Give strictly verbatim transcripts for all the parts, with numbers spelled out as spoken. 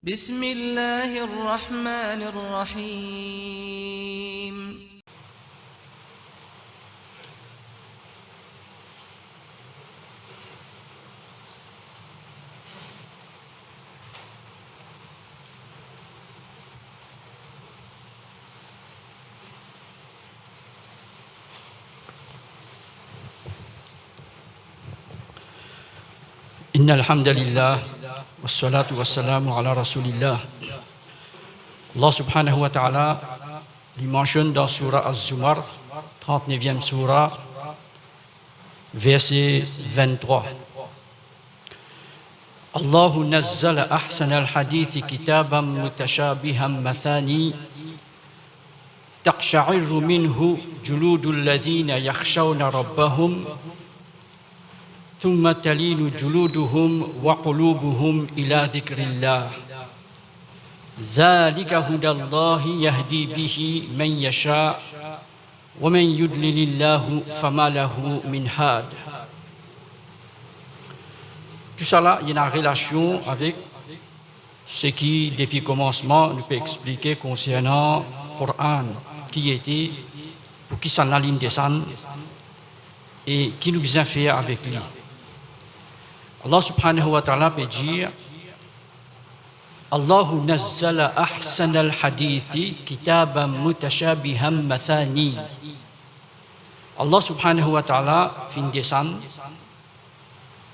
بسم الله الرحمن الرحيم. إن الحمد لله، والصلاة والسلام على رسول الله. Allah Subhanahu wa Ta'ala, li mansionn dan Soura Az-Zumar, trant-nevyem soura, verse vinn-trwa. الله نزل أحسن الحديث كتابا متشابها مثاني تقشعر منه جلود الذين يخشون ربهم ثم تلين جلودهم وقلوبهم إلى ذكر الله ذلك هدى الله يهدي به من يشاء ومن يضلل الله فما له من هاد. Tousala ena relasion avek seki depi komansman nou pe explike konsernan Koran, ki ete, pou kisannla linn desann e ki nou bizin fer avek li. Allah Subhanahu wa Ta'ala pe dir, الله نزل أحسن الحديث كتابا متشابها مثاني. Allah Subhanahu wa Ta'ala finn desann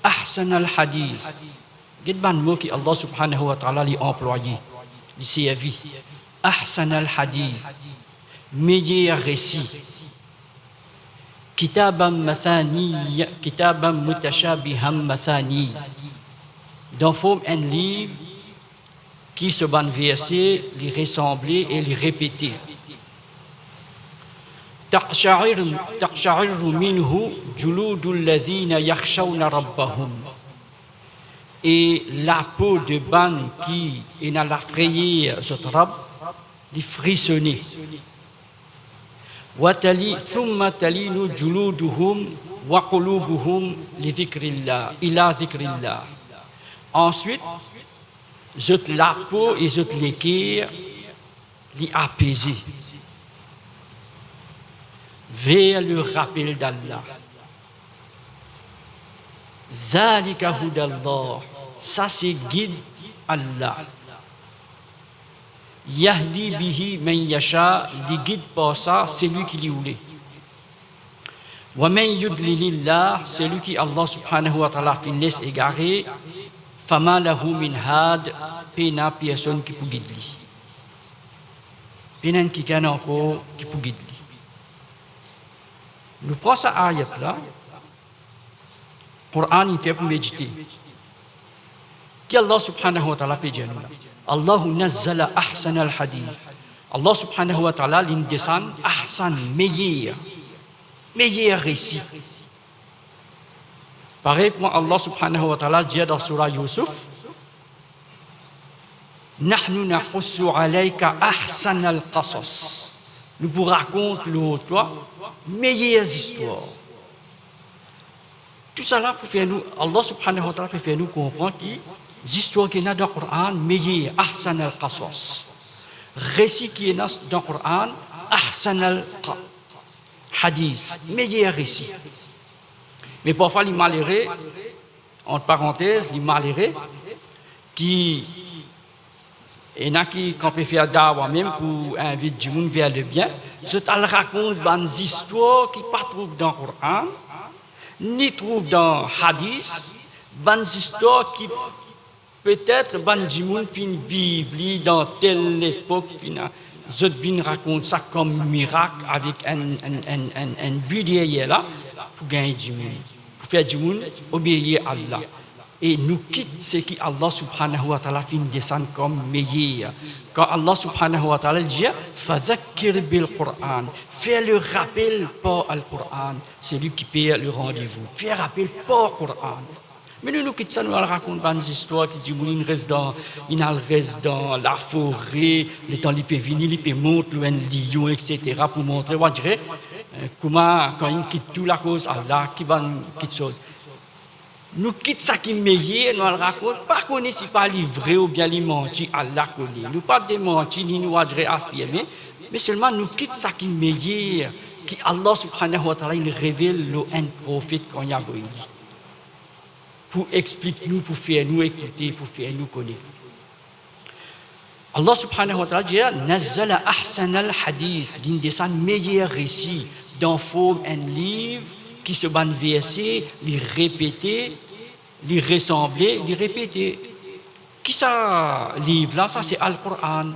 أحسن الحديث. Get bann mo ki Allah Subhanahu wa Ta'ala li anplwaye, li servi. أحسن الحديث, meyer resi. كتابا مثاني، كتابا متشابها مثاني. Dan form enn liv ki so bann verse li resanble e li repete. تقشعر، تقشعر منه جلود الذين يخشون ربهم. E lapo de bann ki ena lafreyer zot Rab, li frisone. وتلي، ثم تلين جلودهم وقلوبهم لذكر الله، إلى ذكر الله. Answit, zot lapo e zot leker li apeze ver le rapel d'Allah. ذلك هدى الله, sa se gid Allah. يهدي به من يشاء, li gid par sa seki li oule. ومن يضلل الله, seki Allah Subhanahu wa Ta'ala finn les egare, فما له من هاد, pena personn ki pou gid li. Pena enn kikenn ankor ki pou gid li. Nou pran sa ayat la, Koran inn fer pou medite. Ki Allah Subhanahu wa Ta'ala pe dir nou la? الله نزل أحسن الحديث. Allah Subhanahu wa Ta'ala linn desann ahsan, meyer, meyer resi. Parey kouma Allah Subhanahu wa Ta'ala dir dan Soura Youssouf, نحن نقص عليك أحسن القصص. Nou pou rakont lor twa meyer zistwar. Tousala pou fer nou, Allah Subhanahu wa Ta'ala pe fer nou konpran ki zistwar ki ena dan Koran meyer, أحسن القصص. Resi ki ena dan Koran, أحسن الحديث, meyer resi. Me parfwa li malere, ant parantez, li malere, ki ena ki, kan pe fer dawa mem pou invit dimoun ver lebien, zot al rakont bann zistwar ki pa trouv dan Koran, ni trouv dan hadis, bann zistwar ki petet bann dimoun finn viv li dan tel lepok, finn, zot vinn rakont sa kom mirak avek enn, enn, enn, enn, enn bi deryer la, pou gagn dimoun, pou fer dimoun obeir Allah. E nou kit seki Allah Subhanahu wa Ta'ala finn desann kom meyer. Kan Allah Subhanahu wa Ta'ala dir, فذكر بالقرآن, fer le rapel par Al-Koran, seki pe le randevou, fer rapel par Koran. Me nou, nou kit sa, nou al rakont bann zistwar ki dimoun inn res dan, inn al res dan lafore, letan li pe vini, li pe mont lor enn lion, et cetera, pou montre, on dirait, eh, kouma kan inn kit tou lakoz Allah, ki bann kiksoz. Nou kit sa ki meyer, nou al rakont, pa kone si pa li vre oubien li manti, Allah kone. Nou pa demanti, ni nou adre afirme, me selman nou kit sa ki meyer ki Allah Subhanahu wa Ta'ala inn revel lor enn profet kan li avoy li, pou explik nou, pou fer nou ekoute, pou fer nou kone. Allah Subhanahu wa Ta'ala dir, "Nazzala ahsanal hadith", linn desann meyer resi dan form enn liv ki so bann verse li repete, li resanble, li repete. Ki sa liv la? Sa se Al-Quran.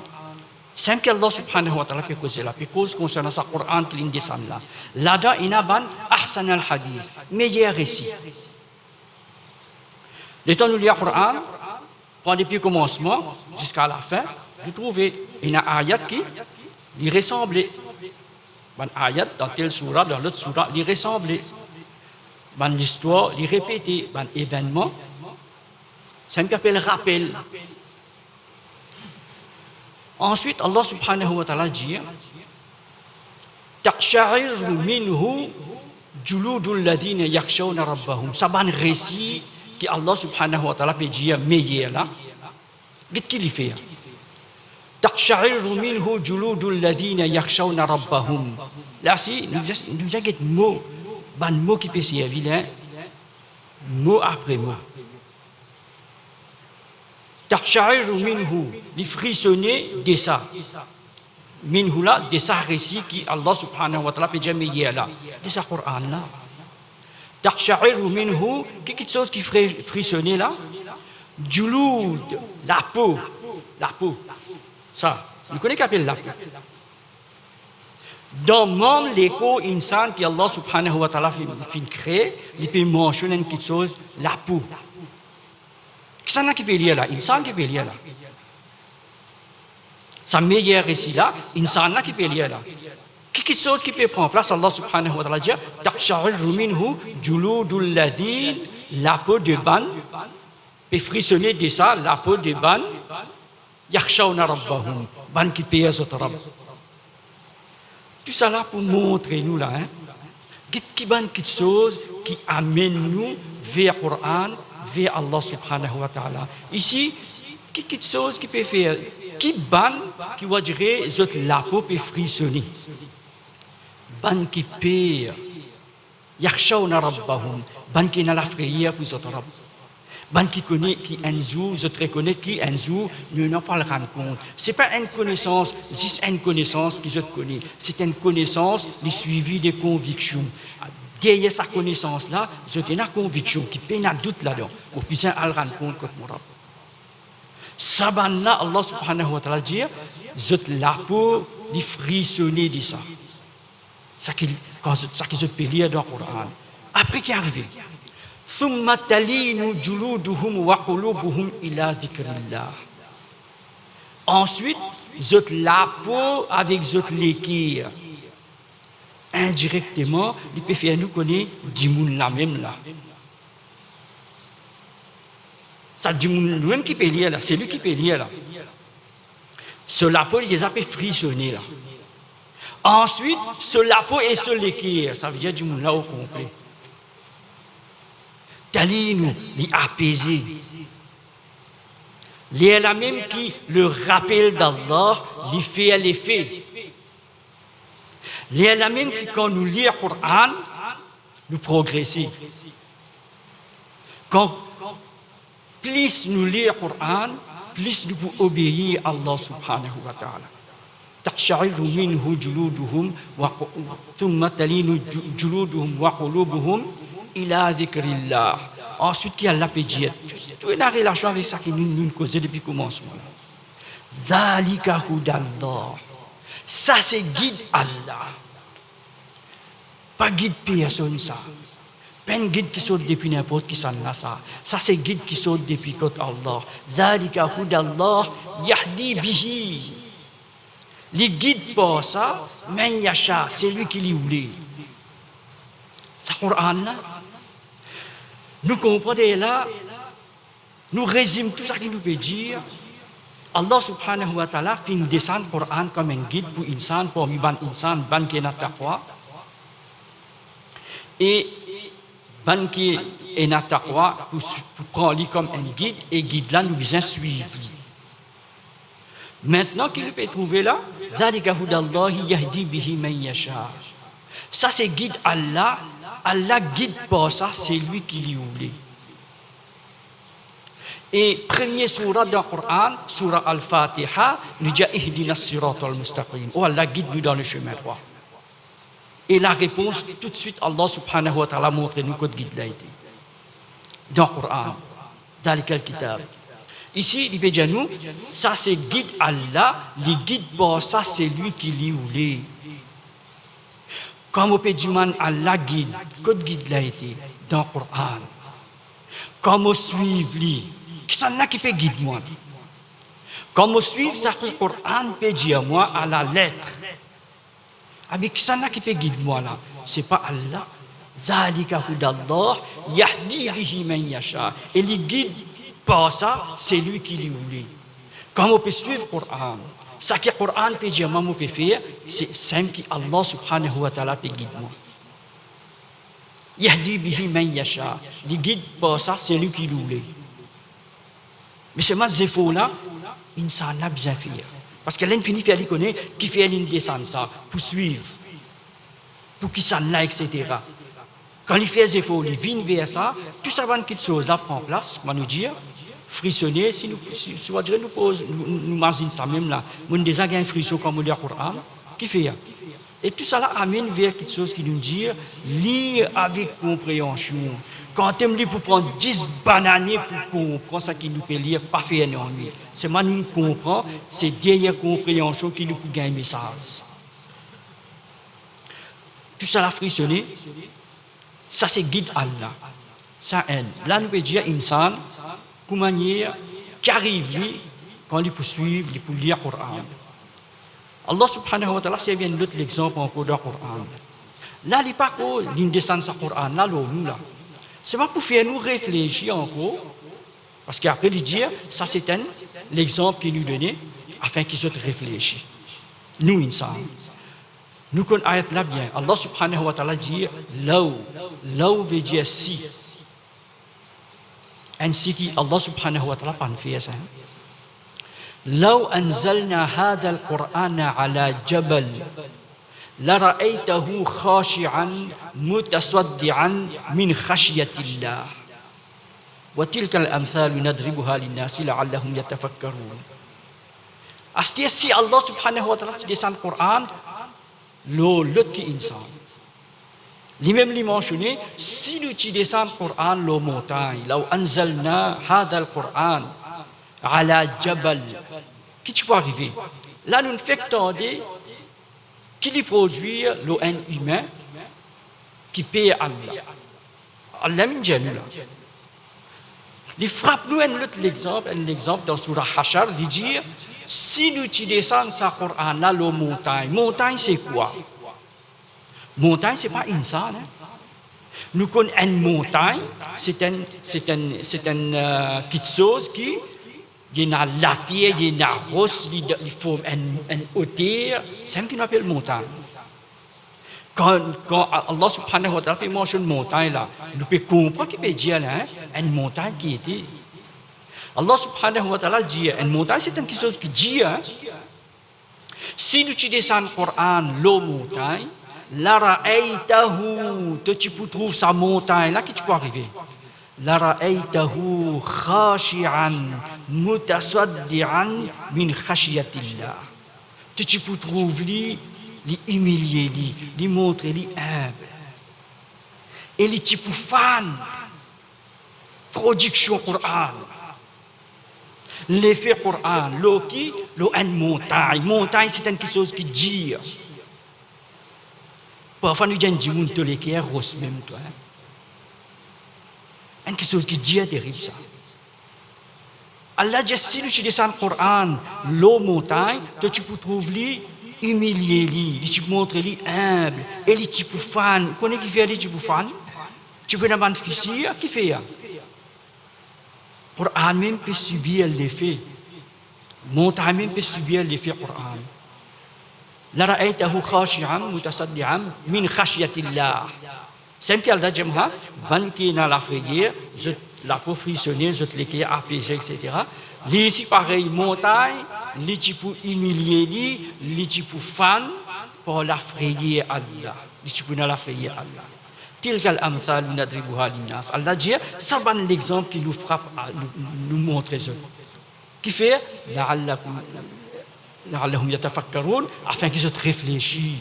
Seki Allah Subhanahu wa Ta'ala pe koze la, pe koz konsernan sa Quran ki linn desann la. Ladan ena bann ahsanal hadith, meyer resi. Letan nou lir Quran, pran depi komansman ziska lafin, nou trouve ena ayat ki li resanble. Bann ayat dan tel soura, dan lot soura, li resanble. Bann listwar, li repete, bann evennman, seki apel rapel. Answit, Allah Subhanahu wa Ta'ala dir, "Taqsha'irru minhu juludul ladhina yakhshawna rabbahum." Sa bann resi ki Allah Subhanahu wa Ta'ala pe dir meyer la, get ki li fer. "Taqsha'irru minhu juludul ladhina yakhshawna rabbahum." La si, nou bizin, nou bizin get mo, bann mo ki pe servi la, mo apre mo. "Taqsha'irru minhu", li frisone de sa. Minhu la, de sa resi ki Allah Subhanahu wa Ta'ala pe dir meyer la, de sa Quran la. "Taqsha'irru minhu", ki kiksoz ki fri-, frisone la? "Julud", lapo, lapo. Sa, nou kone ki apel lapo. Dan manm lekor insan ki Allah Subhanahu wa Ta'ala finn, finn kree, li pe mansionn enn kiksoz, lapo. Kisannla ki pe lir la? Insan ki pe lir la. Sa meyer resi la, insan la ki pe lir la. Ki kiksoz ki pe pran plas? Allah Subhanahu wa Ta'ala dir, "Taqsha'irru minhu juludul ladhin", lapo de bann, pe frisone de sa, lapo de bann, "yakhshawna rabbahum", bann ki per zot Rabb. Tousala pou montre nou la, hein, get ki bann kiksoz ki amenn nou ver Quran, ver Allah Subhanahu wa Ta'ala. Isi, ki kiksoz ki pe fer, ki bann ki, on va dire, zot lapo pe frisone? Bann ki per. "Yakhshawna rabbahum", bann ki ena lafreyer pou zot Rabb. Bann ki kone ki enn zour, zot rekonet ki enn zour, nou ena pou al rann kont. Se pa enn konesans, zis enn konesans ki zot kone. Se enn konesans, li swivi de konviksion. Deryer sa konesans la, zot ena konviksion, ki pena dout ladan. Mo bizin al rann kont kot mo Rabb. Sa bann la, Allah Subhanahu wa Ta'ala dir, zot lapo, li frisone de sa. Sa ki, kan zot, sa ki zot pe lir dan Quran. Apre ki arive? "Thumma talinu juluduhum wa qulubuhum ila dhikrillah." Answit, zot lapo avek zot leker, indirekteman, li pe fer nou kone dimoun la mem la. Sa dimoun la mem ki pe lir la, se li ki pe lir la. So lapo, li deza pe frisone la. Answit, so lapo e so leker, savedir dimoun la o konple. Talinu, li apeze. Lerla mem ki le rapel d'Allah, li fer lefe. Lerla mem ki kan nou lir Quran, nou progrese. Kan plis nou lir Quran, plis nou pou obeir Allah Subhanahu wa Ta'ala. "Taqsha'irru minhu juluduhum wa qu-, thumma talinu ju-, juluduhum wa qulubuhum ila dhikrillah." Answit, ki Allah pe dir, tou, tou ena relasion avek sa ki nou, nou koze depi komansman la. "Dhalika hudallah." Sa se gid Allah. Pa gid personn sa. Pa enn gid ki sort depi ninport kisannla sa. Sa se gid ki sort depi kot Allah. "Dhalika hudallah yahdi bihi." Li gid par sa, "man yasha", selwi ki li oule. Sa Quran la. Nou konpran de la, nou rezim tou sa ki nou pe dir. Allah Subhanahu wa Ta'ala finn desann Quran kouma enn gid pou insan, parmi bann insan, bann ki ena taqwa. E Bann ki ena taqwa pou, pou pran li kom enn gid, e gid la nou bizin swiv li. Mintnan ki nou pe trouve la, "Zalika hudallahi yahdi bihi man yasha." Sa se gid Allah, Allah gid par sa selwi ki li oule. E premie soura dan Koran, soura Al-Fatiha, nou dir, "Ihdinas siratal mustaqim." O Allah, gid nou dan le chemin droit. E larepons, toutswit, Allah subhanahu wa ta'ala montre nou kot gid la ete. Dan Koran, "Zalikal kitab." Isi, li pe dir nou, sa se gid Allah, li gid par sa selwi ki li oule. Kan mo pe dimann Allah gid, kot gid la ete? Dan Koran. Kan mo swiv li, kisannla ki pe gid mwa? Kan mo swiv sa ki Koran pe dir mwa a la letre, Abi kisannla ki pe gid mwa la? Se pa Allah. Zalika hudallah yahdi bihi man yasha. E li gid par sa selwi ki li oule. Kan mo pe swiv Koran, seki Koran pe dir mwa mo pe fer, se seki Allah subhanahu wa ta'ala pe gid mwa. Yahdi bihi man yasha. Li gid par sa selwi ki li oule. Me selman zefor la, insan la bizin fer. Parski lerla fini fer, li kone kifer li desann sa, pou swiv, pou kisannla, et cetera. Kan li fer zefor, li vinn ver sa, tou sa bann kiksoz la pran plas, kouma nou dir, frisone, si nou, si, si nou poz, nou, nou, nou mazinn sa mem la. Mo'nn deza gagn frison kan mo lir Koran. Kifer? E tou sa la amenn ver kiksoz ki nou dir, lir avek konpreansion. Kan to lir, pou pran dis bann ane pou konpran seki nou pe lir, pa fer nanye. Selman nou konpran, se deryer konpreansion ki nou pou gagn mesaz. Tou sa la frisone, sa se gid Allah. Sa enn. La nou pe dir insan, kouma manier ki ariv li, kan li pou swiv, li pou lir Koran. Allah subhanahu wa ta'ala servi enn lot lexanp ankor dan Koran. La, li pa ankor, li desann sa Koran la lor nou la. Selman pou fer nou reflesi ankor, parski apre li dir, sa se enn lexanp ki nou done, afin ki zot reflesi. Nou insan. Nou konn ayat la bien. Allah subhanahu wa ta'ala dir, law, law ve dir si. Enn si ki Allah subhanahu wa ta'ala pa'nn fer sa. Law anzalna hadhal Qur'ana ala jabal, la ra'aytahu khashi'an mutasaddi'an min khashyatillah. Wa tilkal amthalu nadribuha linnasi la'allahum yatafakkarun. Aster si Allah subhanahu wa ta'ala ti desann Koran lor lot ki insan. Limem li mansione, si nou ti desann Koran lor montagn, law anzalna hadhal Quran ala jabal, ki ti pou arive? La nou fek tande ki li prodwir lor enn imin ki per Allah. Allah mem dir nou la. Li frap nou enn lot lexanp, enn lexanp dan Sourah Hashar, li dir, si nou ti desann sa Koran la lor montagn. Montagn se kwa? Montagn se pa insan, en. Nou konn enn montagn, se enn, se enn, se enn, euh, kiksoz ki, ena later, ena ros, li, li form enn, enn oter, sa mem ki nou apel montagn. Kan, kan Allah subhanahu wa ta'ala pe mansionn montagn la, nou pe konpran ki pe dir la, en, enn montagn ki ete. Allah subhanahu wa ta'ala dir, enn montagn se enn kiksoz ki dir, en. Si nou ti desann Koran lor montagn, la ra'aytahu, to ti pou trouv sa montagn la, ki ti pou arive? La ra'aytahu khashi'an mutasaddi'an min khashyatillah. To ti pou trouv li, li imilie li, li montre li inb. E li ti pou fann prodiksion Koran. Lefe Koran, lor ki? Lor enn montagn. Montagn se enn kiksoz ki dir. Parfwa nou dir enn dimoun to leker ros mem twa, en. Enn kiksoz ki dir terib sa. Allah dir, si nou ti desann Koran lor montagn, to ti pou trouv li imilie li, li ti pou montre li inb, e li ti pou fann. Ou kone kifer li ti pou fann? Ti pou ena bann fisir, kifer? Koran mem pe sibir lefe. Montagn mem pe sibir lefe Koran. La ra'aytahu khashi'an mutasaddi'an min khashyatillah. Same ki Allah dir, ha, bann ki ena lafreyer, zot lapo frisone, zot leker apeze, et cetera. Li osi parey, montagn, li ti pou imilie li, li ti pou fann par lafreyer Allah. Li ti pou ena lafreyer Allah. Tilkal amthalu nadribuha linnas. Allah dir, sa bann lexanp ki nou frap, nou, nou montre zot. Kifer? La'allakum, la'allahum yatafakkaroun, afin ki zot reflesi.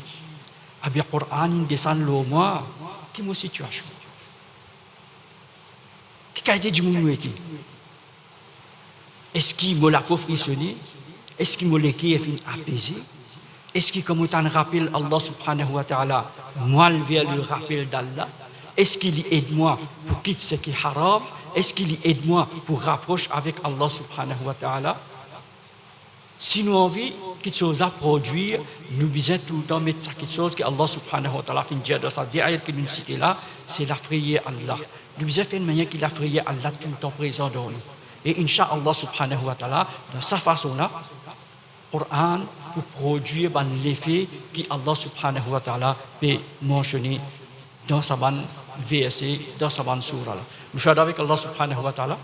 Abin Koran inn desann lor mwa, ki mo sitiasion? Ki kalite dimoun mo ete? Eski mo lapo frisone? Eski mo leker finn apeze? Eski kan mo tann rapel Allah subhanahu wa ta'ala, mo al ver le rapel d'Allah? Eski li ed mwa pou kit seki haram? Eski li ed mwa pou rapros avek Allah subhanahu wa ta'ala? Si nou anvi kitsoz la prodwir, nou bizin toultan met sa kitsoz ki Allah subhanahu wa ta'ala finn dir dan sa de ayat ki nou site la, se lafreyer Allah. Nou bizin fer enn manier ki lafreyer Allah toultan prezan dan nou. E insha Allah subhanahu wa ta'ala, dan sa fason la, Koran pou prodwir bann lefe ki Allah subhanahu wa ta'ala pe mansione dan sa bann verse, dan sa bann soura la. Nou fer dua avek Allah subhanahu wa ta'ala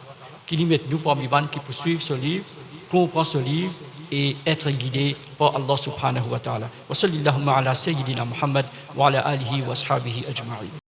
ki li met nou parmi bann ki pou swiv so liv, konpran so liv e etre gide par Allah subhanahu wa ta'ala. Wa sallallahu ala sayyidina Muhammad wa ala alihi wa ashabihi ajma'in.